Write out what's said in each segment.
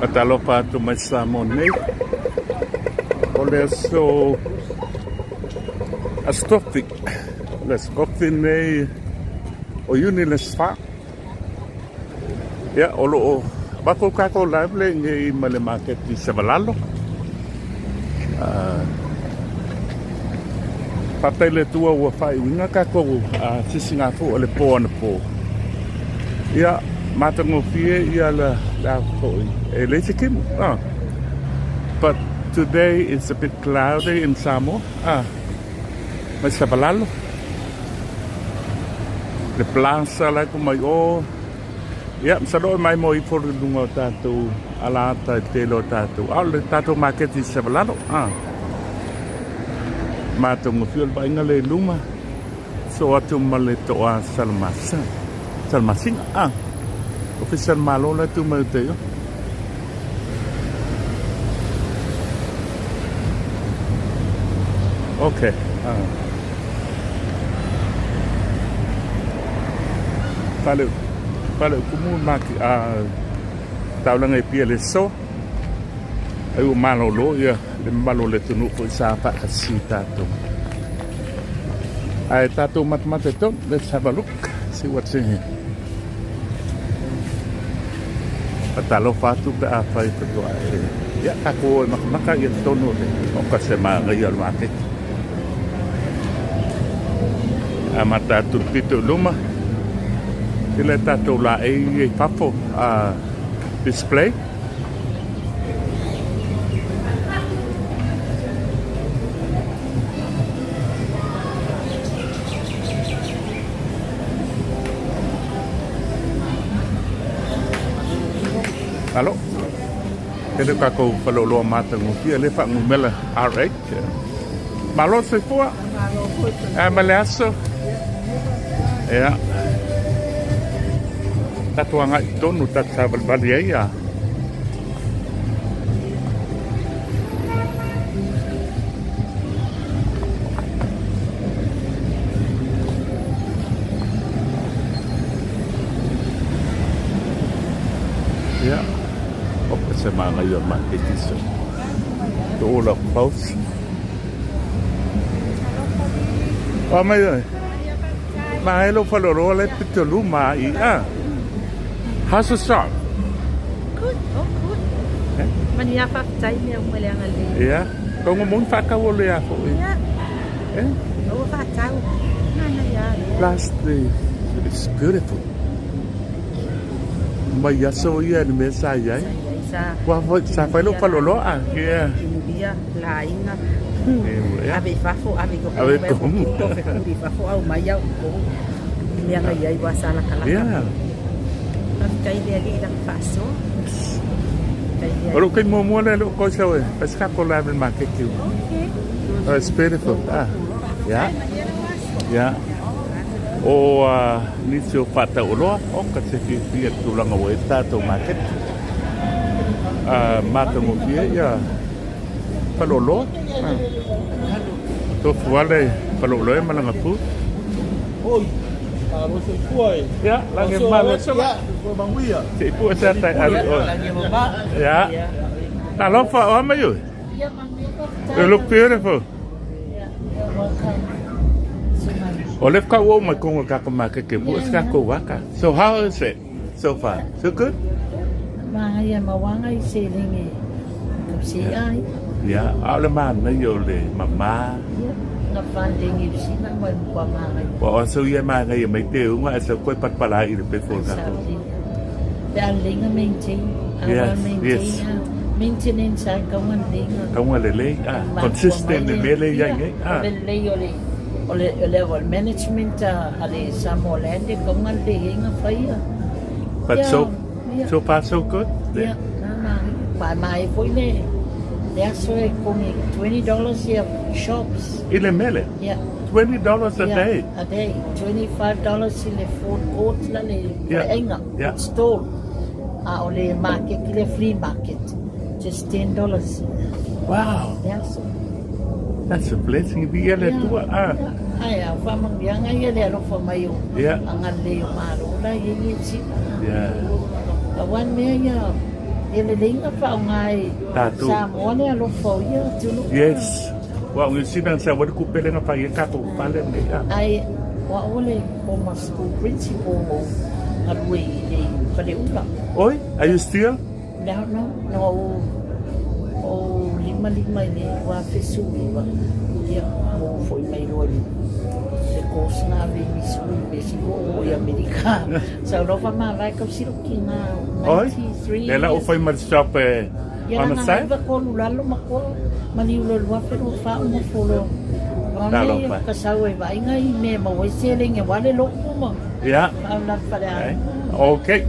Faatalofa atu mai Samoa nei. O le aso aso tofi. O le aso tofi nei o Iuni le aso 4. Ia, o lo o avatu tatou live lenei ma le maketi i Savalalo. Faafetai i le Atua ua faaiuina tatou sisigafua o le po anapo. Ia, matagofie ia le a foi e leai se timu. But today is a bit cloudy in Samoa. Mai Savalalo. Le plaza la ku mai o. Ia, masalo e maimoa ifo i luga o tatou alaata i le tele o tatou. A o le tatou maketi i Savalalo. Matagofie o le vaaiga lea i luma. Soo atu ma le toa Salamasa. Salamasina. Ofisa o le Malo la e tu mai uta i o. Okay. Fale, fale kumu ma ki a taulaga i Apia le aso. Ai ua malolo ia le mamalu o le atunuu foi sa faatasi i tatou. Ae tatou matamata i totonu. Let's have a look. See what's in here. Faatalofa atu pe afai faatoa e ia tatou o e makamaka ia totonu o le oka se manaia o le maketi. Amata atu le pito i luma. Tele a tatou laei ia i fafo a display. Alo. Tele tatou faleoloa matagofie lea faanumera R8. Malo le soifua. Ae ma le aso. Ia. Tatou agai i totonu tatou savalivali ai a. Ia. Oka se manaia o le maketi so. To all up close. O mai oi. Ma e lo faleoloa le pito luma i a. How's the shop? Good, oh good. Eh? Mani a faafetai mea uma le agalelei. Ia. Tonga moni whakau o le a foi. Ia. Eh? Ua whakatau. Nana ia. Last day. It's beautiful. Mai aso ia ni mea sa iai. Sa. Ua foi sa fai lo faleoloa. Yeah. Imulia, laiga. Yeah. Ave i fafo, ave i Ave i kohu. Tofe kuri i fafo, au mai au i kohu. Mea ngai ai ua sa lakalaka. Yeah. Faafetai i le Alii i lana faasoa. Faafetai i le O lou taimi muamua lea lea ua koe sau e fai se tatou live i le maketi. Okay. Oh, it's beautiful. Ah. Yeah. Yeah. O uh, nisi o whātauoloa, o ka te whiwhi a tūranga o e tātou maketi. Uh, mātangofie ia Faleoloa. Ah. Tofu ale Faleoloa e malanga pū. Oi, malo soifua e. Ia, lagi malo. Ia, soifua manuia. Se i pua se atai ari oe. Lagi mama. Ia. Talofa, o ama iu. You look beautiful. O le kau o mai kongo kako makeke pua se kako waka. So how is it so far? So good? Manaia mawanga i selenge ka se ai. Ia, a o le manaia o le mama. Ia, na whandenge i sina mai mkwa mangai. Wa o sau ia manaia mai te unga e sau koe patpala i le pefo kako. Pe a lenga maintain. Yes, yes. Maintenance ai kaunga lenga. Kaunga le lei, ah, consistent le mele ia ngai. Ah. Le lei o le o le level management a le Samoa Land e kaunga le inga whaia. But so so far so good. Yeah, na na. Ma ma e foi le le aso e kongi $20 ia shops. I le mele? Yeah. $20 a day. A day. $25 i le food court la le yeah. Yeah. Stall. A o le market le flea market. Just $10. Wow. Yeah, so. That's a blessing. Bi ia le tua. Ah. Ai a fa manuiaga ia le alofa mai o Yeah. agalelei o Malo la ia ia sina. Yeah. A one mea ia E lelei ona faaaoga e Samoa le alofa o ia atunuu. Yes. Aua o Niu Sila na sau ai le tupe lea na fai ai tatou fale nei. Ae o au o le former school principal na ou galue i le Faleula. Oi, are you still? No, no, na ou ou limalima i le 2019, ia, ma ou foi mai loa i le course na ave i Missouri, me sili ua ou oo i Amerika. Sau loa faamavae tausi lou tina, 93 Oi, lea la ua fai ma le shop e Ia on the lana side? iva tolu lalo matua maliu loa i le 2024 uma folo. Talofa. Ka sau e vaaiga i mea e maua ai seleni aua le lotu ma Ia. faalavelave faleaoga. Okay.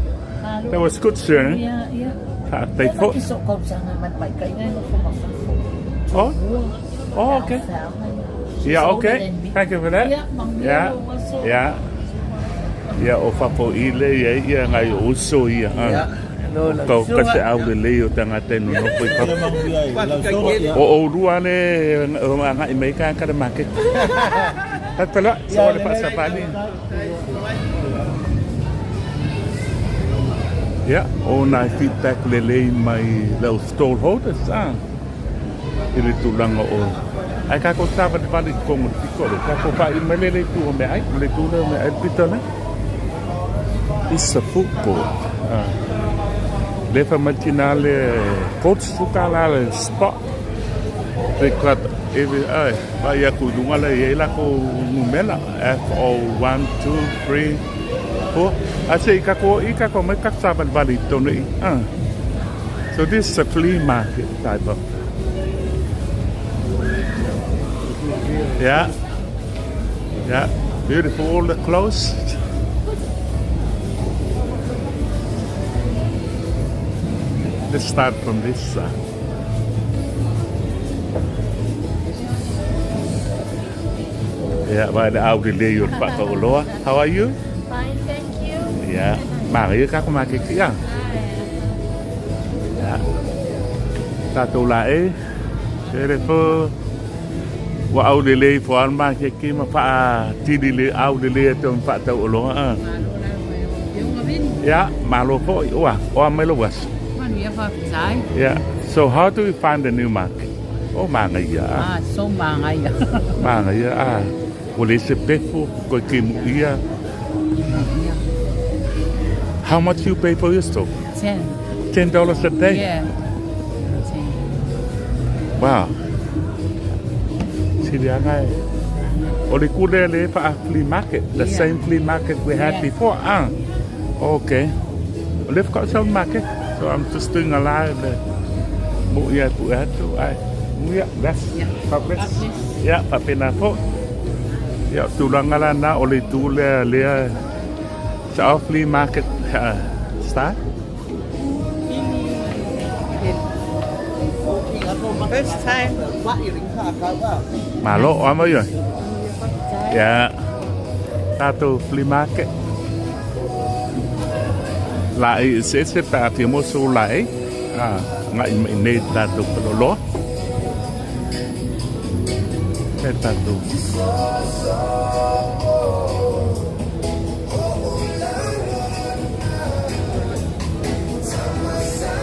Malo. That was good sharing. Ia, ia. Faafetai foi. Ia, so tausaga mai maitaiga e nofo ma fafo. Oh. Oh, okay. Yeah, okay. Thank you for that. Ia, manuia Yeah. lou aso. Yeah. Ia, o fafo i le ia ia ngai o uso ia. Ia, no la Kau ka se au le lei o tangata e nonofo i fafo. O oulua le agai mai ka ka le maketi. Tatala, sa le faasapali. Ia, o nai feedback lelei mai lau stall holders ah. I le tulaga o ai kākou sāvalivali i totonu o le pito lea. Kākou paʻi mai lea i le itu o meaai, ma le itu lea o meaai le pito lea. It's a food court. Ah. Lea fai mai le tina le coach suka la le spot. They got every, ai, vaai atu i luga la e i ai lakou numera F O 1 2 3 4. A se i kākou i kākou mai kākou sāvalivali i totonu i. Ah. So this is a flea market type of. Yeah. Yeah. Beautiful all the clothes. Let's start from this side. Yeah, vai le au le lei o le whakaoloa. How are you? Fine, thank you. Yeah. Manaia ka ko makeki a. Yeah. Tātou la e. Beautiful. Ua au lelei fo al makeki ma wha tili le au lelei atu ma wha tau oloa a. Yeah, malo foi. Oa, oa mai lo was. Manuia faafetai. Yeah. So how do you find the new market? Oh, manaia. Ah, so manaia. Manaia, ah. Ua le se pefu, koe ki muia. How much you pay for your store? 10. $10 a day? Yeah. 10. Wow. Silianga e. O le kule le fa flea market, the Yeah. same flea market we had Yeah. before. Ah. Okay. They've got some market, so I'm just doing a live. Mo ia pu atu ai. Mo ia, bless. Yeah. God bless. God bless. Ia, faapena foi. Ia, o tulaga la na o le itu lea lea sa off flea market start. First time. Malo, o ama ia. Ia, tatou flea market. Laʻi eseese pe a fia maua sou laʻi, a, agai mai nei tatou faleoloa. E tatou.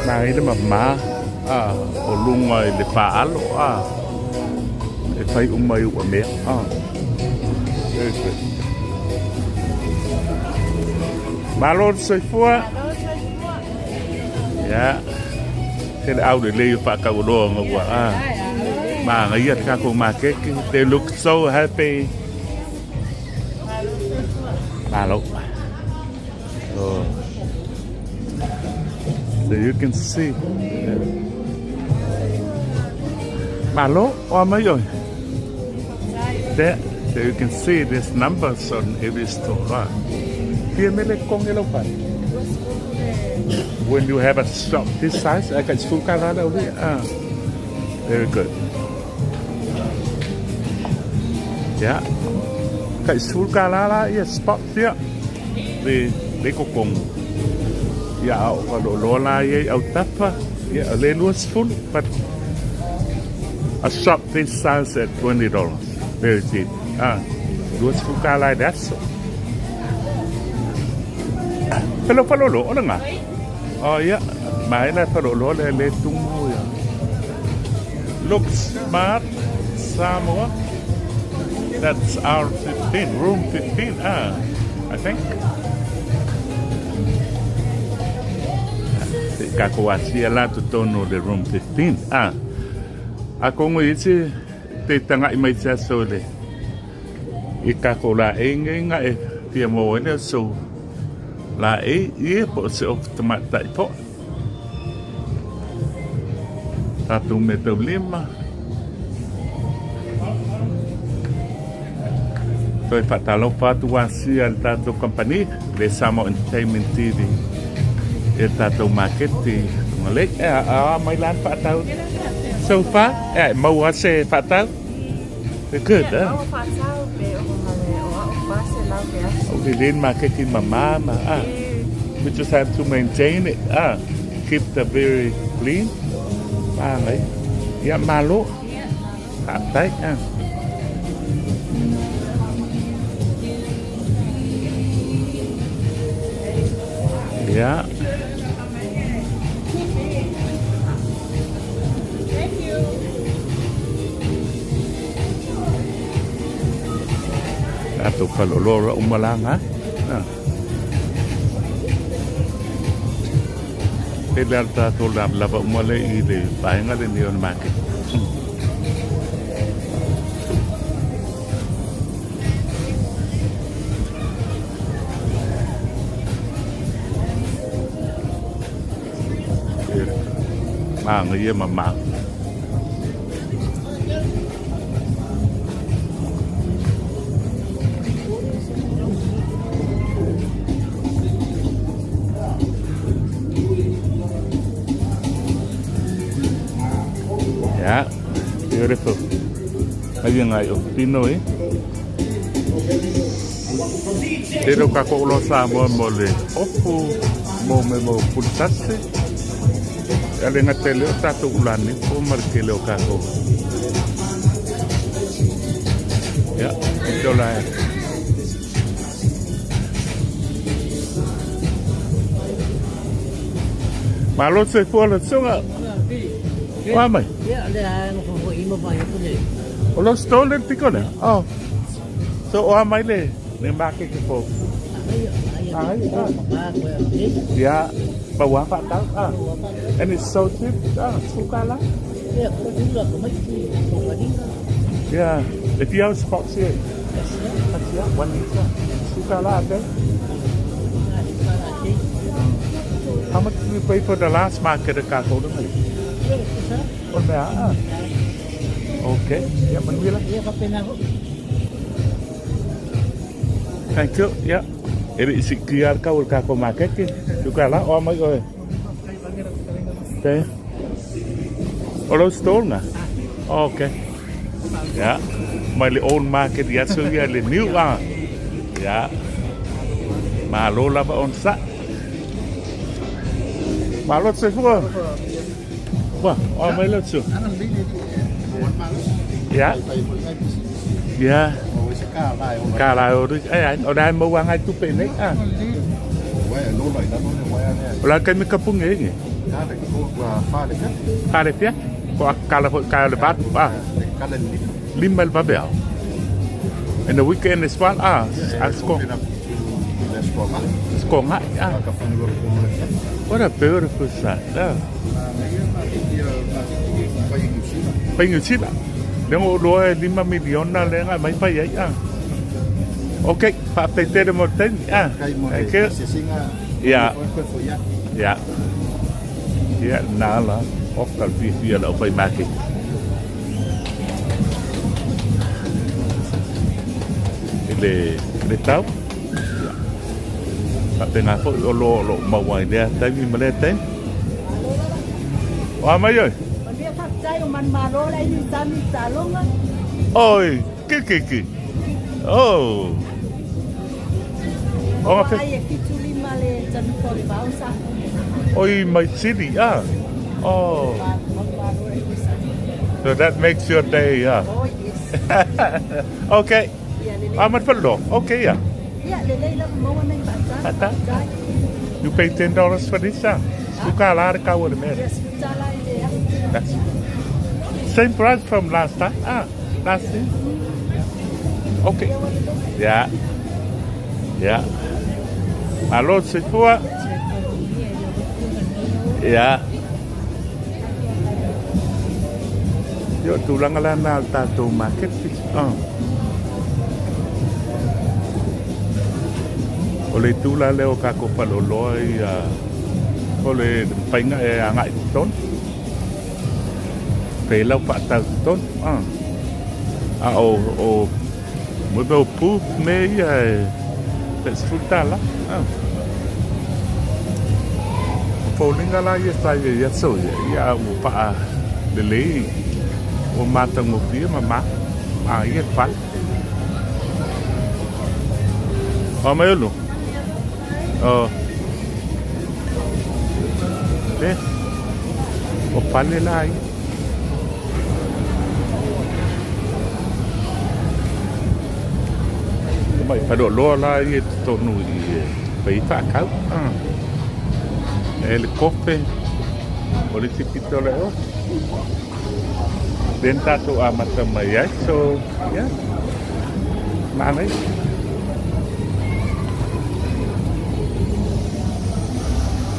Manaia le mama a, o luga i le paalo a, e fai uma i ua mea a. Very good. Malo le soifua. Ia. Se le au lelei o faataualoa ona ua a. Manaia le tatou makeke. They look so happy. Malo. Oh. So you can see. Yeah. Malo, o mai oi. There, so you can see there's numbers on every store. Right? Fia mele konge lau fale. When you have a shop this size, I can suka la la ah. Very good. Yeah. Kai suka la la ia spot here. Le le kokong. Ia o ka lo lo la ia au tapa. Ia le lua sefulu but a shop this size at $20. Very cheap. Ah, lua sefulu tala i le aso. Hello, palolo, o le ngā. Oh ia, ma e la faleoloa lea le tumu ia. Look smart Samoa. That's R15, room 15, ah, I think. Ka ko asia la totonu le room 15. Ah. A kongo iti te tanga i mai te aso le i kako la e ngenga e fia mo ene so la e ia po se o tamatai po. Tātou me tau lima. Toe whaatalofa atu asia le tātou company, le Samoa Entertainment TV. E tātou maketi. Tunga e a, a mai lan whaatau. So far, e, maua se whaatau. Good, eh? Maua whaatau pe o hale o au whase lau ke aso. O le len maketi mamama. Ah. We just have to maintain it. Ah. Keep the very clean. Māngai. Ia malo. Whaatai. Ah. Ia. Tatou faleoloa uma laga. Ah. Tele a le tatou lavalava uma le i le vaega lenei o le maketi. Māngaia ma mā. Yeah, beautiful. Ai ngai o tino e. Tele o kako ulo Samoa mo le ofu mo me mo pulitase. A le gata i lea o tatou ulani po ma le tele o kako. Ia, e te ola e. Malo soifua le suga. Oa mai. Ia, le a no fo i ma vai ko le. O lo stole le piko le. Oh. So oa mai le le make ke po. Ai ai. Ai. Yeah. Pa wa fa tau. Ah. And it's so cheap. Ah, suka la. Ia, ko tula ko mai ko ngani. Yeah. If you have spots here. That's yeah, 1 liter. Suka la ate. How much did you pay for the last market at Kako? O mea, ah. Okay. Yeah, manuia. Ia ka pena ko. Thank you. Yeah. E le isi kia kau o le kako makete. Suka la, o mai oe. Te. O lo stall na? Okay. Yeah. Mai le old market ia so ia le new ah. Yeah. Malo lava on sa. Malo tse fua. Wa, o mai le tsu. Yeah. Yeah. Ka la o ri. Ai ai, o dai mo wa ngai tupe nei. Ah. O la kai me kapunga e nge. Fale fia. Ko a kala fo ka le bat. Ah. Lima le vabe au. And the weekend as well. Ah, a sko. Sko ngai. Ah. What a beautiful sight. Ah. Pai New Zealand. Le ngo loa e lima miliona le ngai mai pai ai. Ah. Okay, whaapei tere mo taimi. Ah. Thank you. Yeah. Yeah. Yeah, nā la. O ka fiafia lau fai maketi. I le, le tau. Ia. Faapena foi o lo o loo maua i lea taimi ma lea taimi. O a mai oe? Manuia faafetai o manumalo le aini tami taloga. Oi, ki ki ki. Oh. O nga ai e 75 le tanuka o le vao sa. Oi mai sili ah. Oh. So that makes your day, yeah. Oh, yes. Okay. Ah, mat falo. Okay, yeah. Ia, lelei lava maua nai faata. Faata. You pay $10 for this, ah? $10 le tau o le mea lea. That's same price from last time. Ah, last year. Okay. Yeah. Yeah. Malo soifua. Yeah. Yo, tulaga la na le tatou market. Ah. O le itu la lea o tatou faleoloa ia o le faiga e agai i totonu. Pe lau faatau i totonu. Ah. A o o mo mea o pu me ia e tai $10. Ah. O foliga la ia sa ia i aso ia, ia ua paa lelei ua matagofie ma ma a ia le fale. O mai ulu. O. Le. O pale la ia. Mai faleoloa la ia i totonu i e fai faakau. Ah. E le kope. O le isi pito le o. Then tatou amata mai ai. So, yeah. Manaia.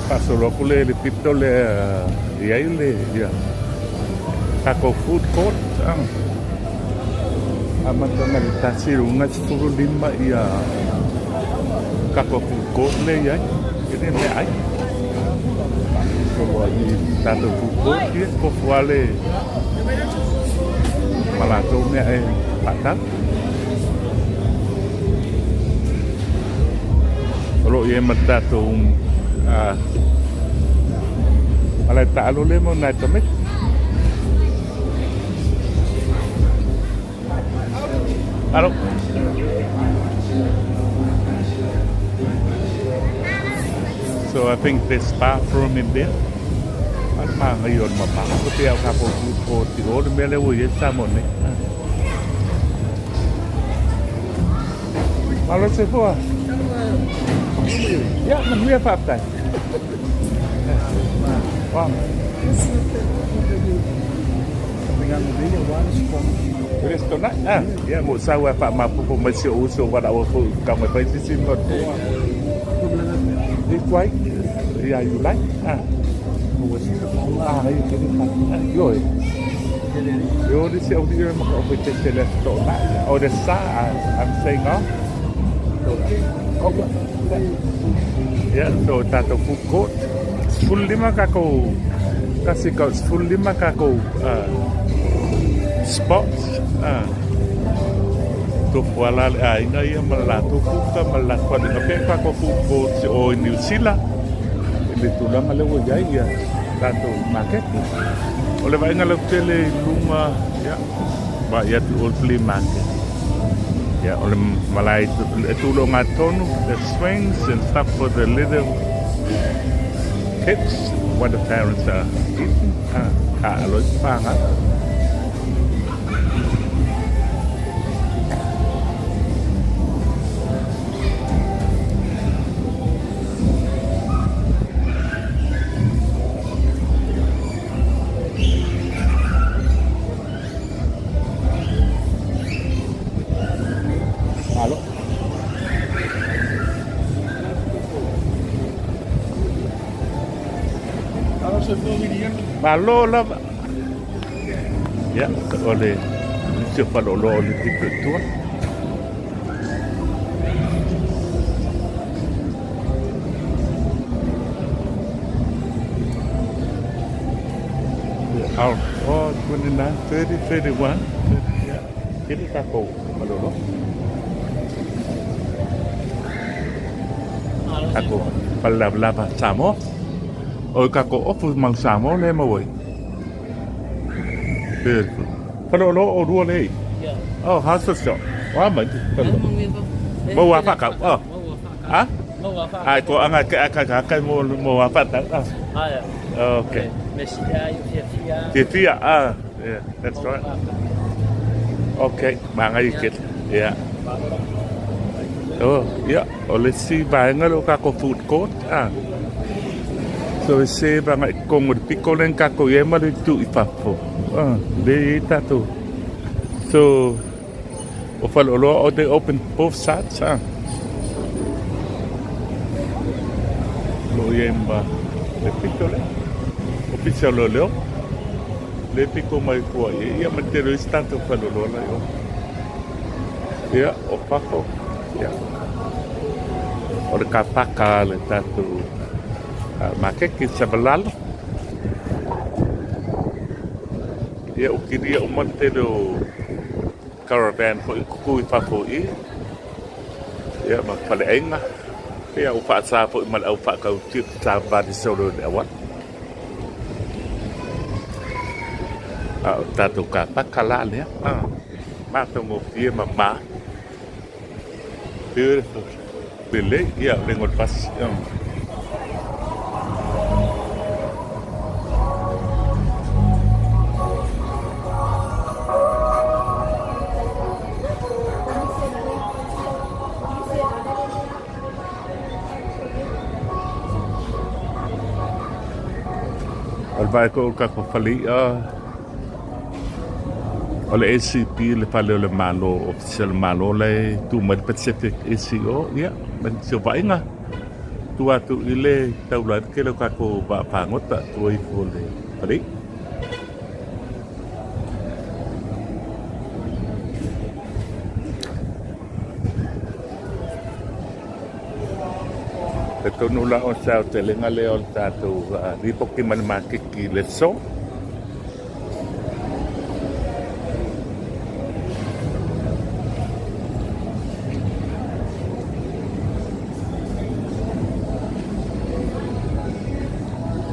Faasolo atu le le pito lea i ai le ia tatou food court. Ah. Amata mai le 1 i luga 15 ia tatou food court lea i ai. E le mea ai. Faasolo ai tatou food court ia tofu lava le ma latou mea e faatau. O lo o i ai ma le tatou malae taalo lea mo nai tamaiti. Alo. So I think there's bathroom in there. A le māngai o le mamao. Ko te au ka pou food court i o le mea lea ua i ai Samoa nei. Malo soifua. Ia, manuia faafetai. Wow. Restaurant, ah, ia, mo sau e whaamapopo mai si o uso wala o fo ka mai pai sisi mo te. This way, yeah, you like, ah. Ah, ia, ke ni ah, yo e. Yo, this is the ma ka o te te le to na. O the sa, I'm saying, oh. Okay. Yeah, so tatou food court. 15 kakou, kasi kau 15 kakou spots. Tofu ala le aiga ia ma le latou kuka ma le latou faleina pea kakou food court se o i New Zealand. I le tulaga lea ua i ai ia tatou market. O le vaaiga lautele i luga, ia, vaai atu i Old Flea Market. Ia, o le malae e tuloga tonu, the swings and stuff for the little kids when the parents are eating. Ah, taalo i te whāngai. Malo. Malo lava. Ia, o le nisi o faleoloa o le pito i tua. Out, oh, 29, 30, 31. Yeah. Kiri takou malolo. Takou palalavalava Samoa. O takou ofu mau Samoa le maua ai. Beautiful. Faleoloa o lua lei. Oh, how's the shop? Wa mai. Mau a whakau. Oh. Ha? Ai, ko anga ke aka ka kai mo mo a whakau. Ah. Okay. Fia fia. Ah, yeah, that's right. Okay, maangai ke. Yeah. Oh, yeah. O le isi vaega lea o tatou food court. Ah. So e save agai i totonu o le pito lea na tatou i ai ma le itu i fafo. Ah, lea e i ai tatou. So, o faleoloa, oh, they open both sides, ah. O lo o i ai ma le pito lea. Ofisa o Leoleo. Le pito mai tua i ai. Ia ma le tele o isi tatou faleoloa la i o. Ia, o fafo. Ia. O le kapaka a le tatou maketi i Savalalo. Ia, ua kilia uma le tele o caravan foi tutu i fafo i i. Ia, ma faleaiga. Ia, ua faasa foi ma le au faatau chips savavali solo i le auala. A o tatou kapaka la lea. Matagofie ma ma. Beautiful. Lelei, ia, o le igoa o le pasi. O le vaai foi o le tatou fale i'a, o le ACP le fale o le Malo, Ofisa o le Malo la e tu mai le Pacific ACO, ia, ma nisi o vaaiga. Tua atu i le taula ai le tele o tatou vaa fagota tua ifo o le fale i'a. Talitonu la o se aotelega lea o le tatou lipoti ma le maketi i le aso.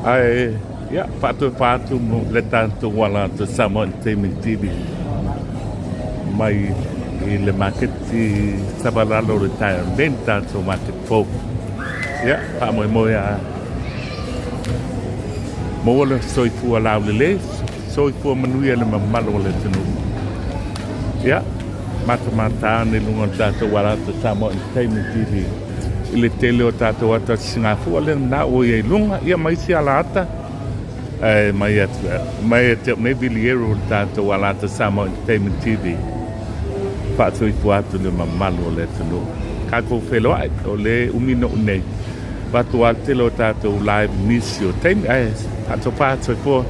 Ae, ia, faatoefa atu mo le tatou ala atu Samoa Entertainment TV mai i le maketi Savalalo Retirement tatou market fou. Ia, faamoemoe a maua le soifua laulelei, soifua manuia le mamalu o le atunuu. Ia, matamata ane i luga o le tatou ala atu Samoa Entertainment TV i le tele o tatou ata sisigafua lea na ua i ai i luga, ia ma isi ala ata, ae mai atu, mai ia te au nei Viliero o le tatou ala ata Samoa Entertainment TV, faatoifua atu le mamalu o le atunuu. Tatou feiloai, o le umi noʻu nei, avatu lava le tele o tatou live nisi o taimi, ae faatofa soifua.